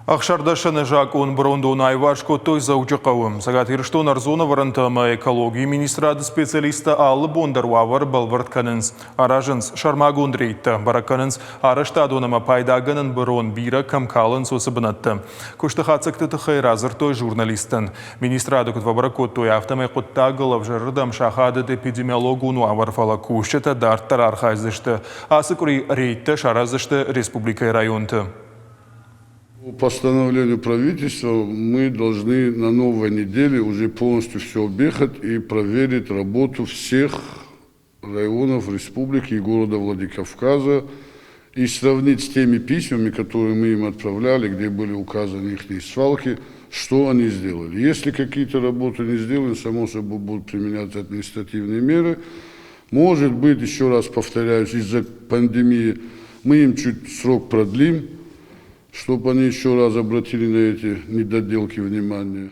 Ӕхсӕрдӕсӕны закъон брондон аиварс кодтой Дзӕуджыхъӕуы. Цӕгат Ирыстоны ӕрдзон ӕвӕрӕнтӕ ӕмӕ экологийы министрады специалисттӕ алы бон дӕр уавӕр бӕлвырд кӕнынц. Аразынц сӕрмагонд рейдтӕ, бӕрӕг кӕнынц арӕзтадон ӕмӕ пайдагӕнӕн бырон бирӕ кӕм калынц, уыцы бынӕттӕ. Куысты хатдзӕгты тыххӕй радзырдтой журналисттӕн. Министрады куыд фӕбӕрӕг кодтой, афтӕмӕй хъуыддагыл ӕвзӕрырдӕм сахадыд эпидемиологон уавӕр, фӕлӕ кусджытӕ дарддӕр архайдзысты. Ацы къуыри рейдтӕ сараздзысты республикӕйы районты. По постановлению правительства мы должны на новой неделе уже полностью все объехать и проверить работу всех районов республики и города Владикавказа и сравнить с теми письмами, которые мы им отправляли, где были указаны их свалки, что они сделали. Если какие-то работы не сделаны, само собой будут применяться административные меры. Может быть, еще раз повторяюсь, из-за пандемии мы им чуть срок продлим, чтобы они еще раз обратили на эти недоделки внимание.